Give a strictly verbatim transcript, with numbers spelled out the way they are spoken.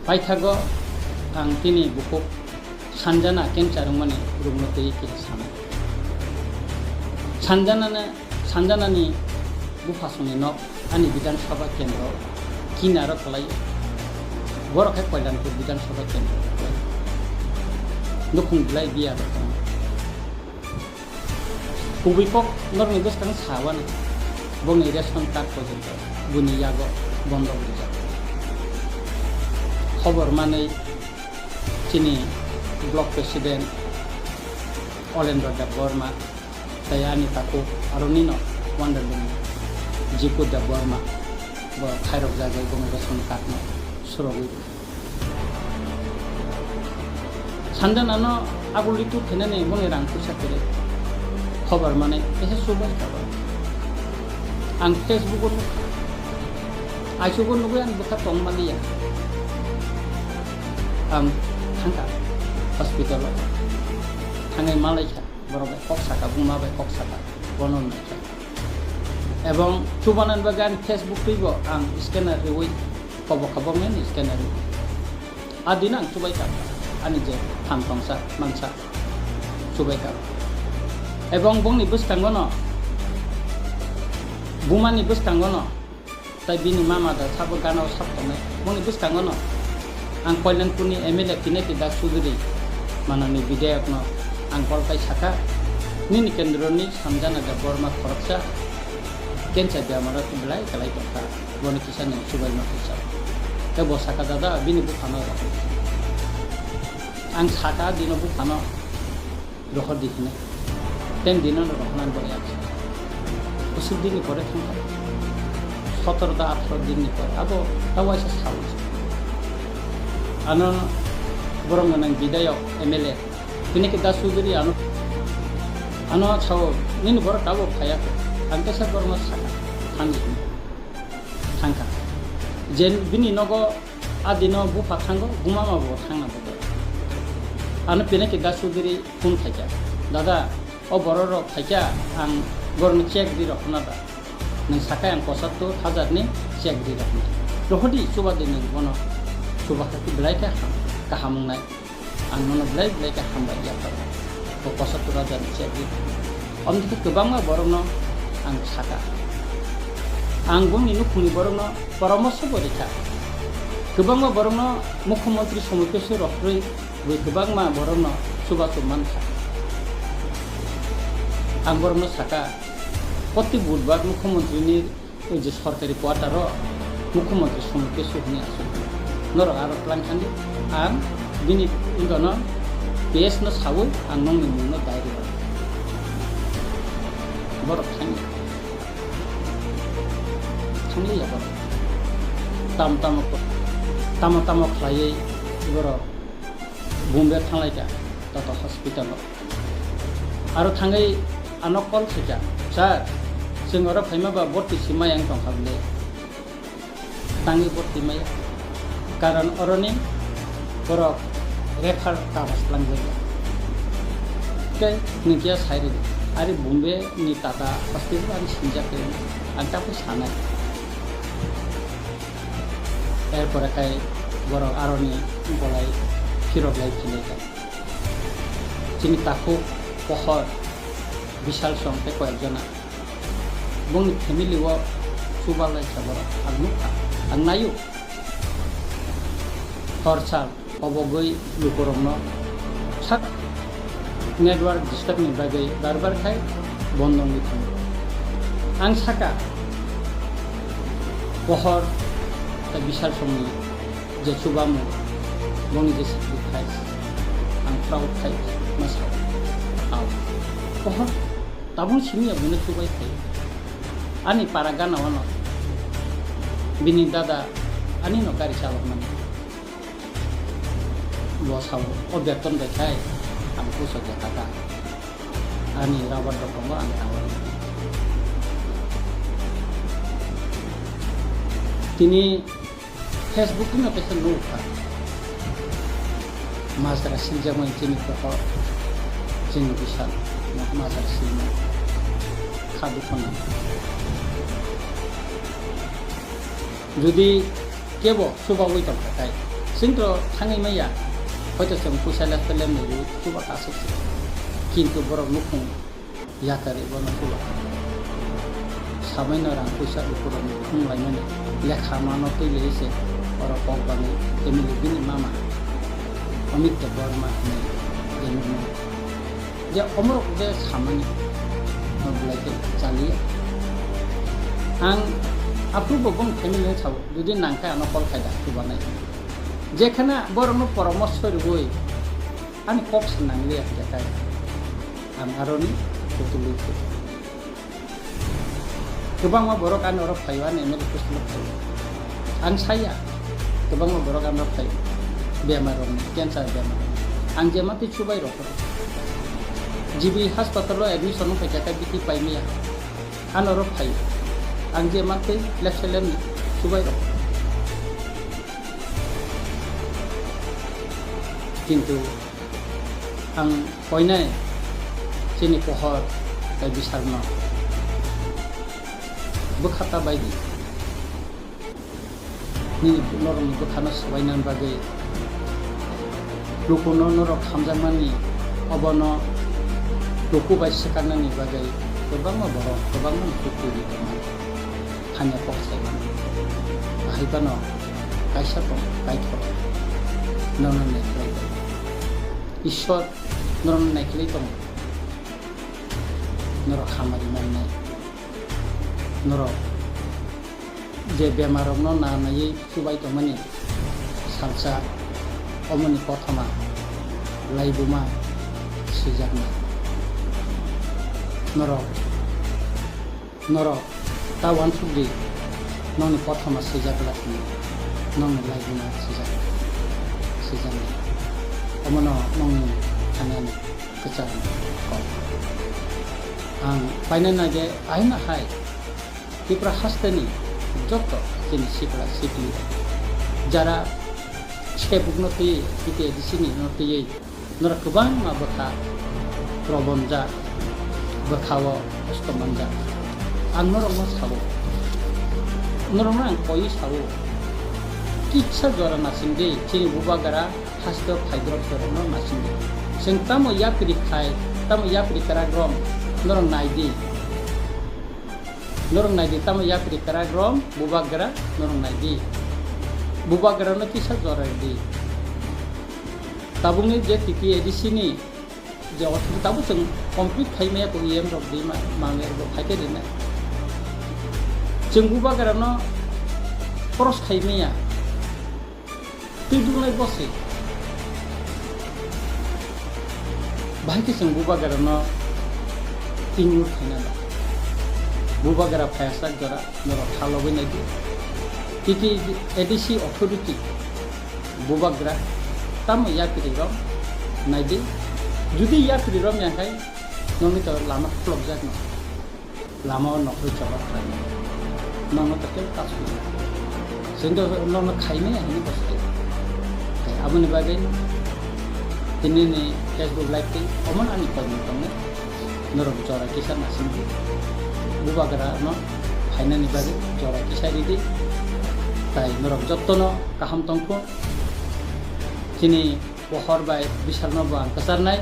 Paithago ang tini bukhuk Sanjana cancer wngmani rukno twi kisa sanai. Sanjanano, Sanjanani buphasongni nok ani Bidhan Sabha kendro kinaro kwlai. Borok khe Koilanpur Bidhan Sabha kendro. Nukhung belai biya rok tongo. Kubui kok norokni bwskang sawano bongni ration card porjonto buni yago bondo rijak. Khobor manwi chini block president Olendra Debbarma tei ani takhuk aroni no Wonderlin Jiku Debbarma bo khairok jagwi bongni ration card no surogwi rw. Sanjana no aguli tu khenani bongni rang puisa kwrwi. Khobor manwi kisa chubai kha bo. Ang Facebook o nukha. Aisugo nugwi ang bwkha tong maliya. Ang thangkha hospital o. Thangwi malaikha. Borok bai kok saka, buma bai kok saka. Bono naikha. Ebong chubanan bagwi ang Facebook twibo ang scanner riwi kobo kha bongni scanner riwi. A dino ang chubai kha, ani je phan tongsa mansa chubai kha. Ebong bongni bwskango no, bumani bwskango no, tai bini mama da sabo gana o sap tongnai, bongni bwskango no ang Koilanpurni M L A Pinaki Das Chudhury, manani bidhayok no ang call khai sakha, nini kendroni Sanjana Debbarma khoroksa cancer bemar o belai kwlai tongkha. Bono kisa nwng chubaima kisa. Tei bo saka, "Dada, bini buphano rohor." Ang saka dino buphano rohor di hino. Ten dino no rohornani bo yak. Usuk dini pore thangkha. Sotoro ta atharo dini pore. Abo ta waisa sal. Ano borok nang bidayok M L A. Bini ke Das Chudhury ano, ano sao, "Nini borok tabok phaiya khe?" Ang kisa borokno saka, "Thangdi," hwnwi. Thangkha. Je bini nogo a dino bupha thango, bumama bo thangna bodo. Ano Pinaki Das Chudhury phone khaikha, "Dada, o borok rok khaikha, ang borokno check di rokna da. Nwng sakai ang pochattor hajar ni check di rokna. Rohordi, chuba di nwng bono, chuba kha belai khe kaham wngnai." Ang nono belai belai khe hambai ya kha. Bo pochattor hajar ni check di. Omni khe kwbangma borokno ang saka. Ang bongni nukhungni borokno poramorsho bo rikha. Kwbangma borokno Mukhyamantri Somipesho rok rwi bui kwbangma borokno chubachu mankha. Ang borokno saka, proti budbar Mukhyamantri ni o je sorkari quarter o Mukhyamantri Somipesho hwnwi aswk. Norok aro plan khandi, ang bini wngkano P S no sawi ang nongni mungno diary rw. Borok thangya. Thangliya borok. Tam tamo, tamo tamo khlaiwi borok Bombay thanglaikha, Tata Hospital o. Aro thangwi ano call khaikha, "Sir, chwng oro phaima ba borti si maya wng tongkha bwle? Tangwi borti maya. Karon oroni borok refer kagoz langjakya." Tei nwng kiya sai rwdi, "Ari Bombay ni Tata Hospital ani sinjak khe ang tabuk sanai." Erpore khai borok aroni bolai phirok lai philai kha. Chini takhuk, pohor, Bishal song tei koyek jona. Bongni family o chubalai kha borok. Ang nukha, ang naio. Hor sal kobogwi lukurokno sak network disturb ni bagwi bar bar khai bondo wngwi thango. Ang saka, pohor tei Bishal songni je chubamung, boni je sacrifice, ang proud khai ma sao. Ao. Pohor tabung simi ya buino chubai khai. Ani para gana wano bini dada ani no gari chalok mani. Bo sao, o beton bai khai ang pusa jaka ta. Ani rabar dokango ang tango. Tini Facebook no kaisa nukha. Majra siljakmani chini pohor, chini Bishal, majra silma. Kha dukhana. Jodi kebo chubawi tongkha khai, Chwng to thangwi maya, hoito chwng puisa lepte lemni rw chuba aswk se. Kintu borok nukhung yakarwi bono chuba. Samaino rang puisa bukurokni thumlaimani lekha mano twi lei se oro kok bangwi M L A bini mama Amit Debbarma hinwi rimwi mano. Je omorok je samani, no belai khe chaliya. Ang aphuru bo bong family ni sao, jodi nang khe ano call khai da, chubanai. Jekhana borokno poramorsho rwui ani kok se nangliya hwnkhe kai ang aroni kutulwi khe. Kwbangma borok ani oro phaio, ani M L A office-o phaio. Ang saya, kwbangma borok ano phaio. Bemar rokni, cancer bemar rokni. Ang je matwi chubai rokho. G B hospital-o admission wngkha khe bithi paimaya. Ano oro phaio. Ang je matwi lepse lemni chubai rokho. Kintu ang koinai chini pohor tei bisarno bwkha ta bai di. Nini norokni bwkhano swbainani bagwi, lukuno norok hamjakmani, obono luku bai swkaknani bagwi kwbangma borok kwbangma dukhu ri tongmani. Thani kok sai mano. Ahai phano kaisa tong, Kaitor nono naikhlai tongo. Ishwar nono naikhlai tongo. Norok hamari mannai. Norok je bemarokno nanaiwi chubai tongmani salsa omoni kothoma laibuma swijaknai. Norok Norok ta uansuk di, nokni kothoma swijak glak hwnwi, nokni laibuma swijak, swijaknai. Omono nokni thani ani kwchang kok. Ang paina nai de aina hai Tripura hasteni joto chini sikla sikli jara sebukno twi, T T A D C ni no twiwi Norok kwbangma bwkha probonjak, bwkha-o kosto manjak. Ang norokno sao, norokno ang koiwi sao, kisa jora nasing di, chini bubagra haste phaidrop jorokno nasing di. Chwng tamo yapri khai, tamo yapri kwrak rom, norok nai di. Norok nai di, tamo yapri kwrak rom, bubagra, norok nai di. Bubagrano kisa jora di. Tabukni je T T A D C ni je authority tabuk chwng complete khai maya ko E M rok di ma, mangya rok khai khe rinai. Chwng bubagrano cross khai maya. Twi dungnai bwswi. Bahai khe chwng bubagrano tingur khaina ba. Bubagra phaiyasak jora norok kha lobwi nai di. T T A D C authority bubagra tamo yapri rom nai di. Judi yapri rom ya khai nokni to lama khulokjak no. Lama o nokhroi chobak khlainai. Nono to tei kasu. Chwng to nono khainai hinwi bwsai. Tei aboni bagwi tini ni Facebook live tei omo ani koi ni tongnai. Norok jora kisa nasing di. Bubagra no phainani bagwi jora kisa ridi. Tai norok jotto no kaham tongthung. Chini pohor bai bisal no bo ang kwcharnai.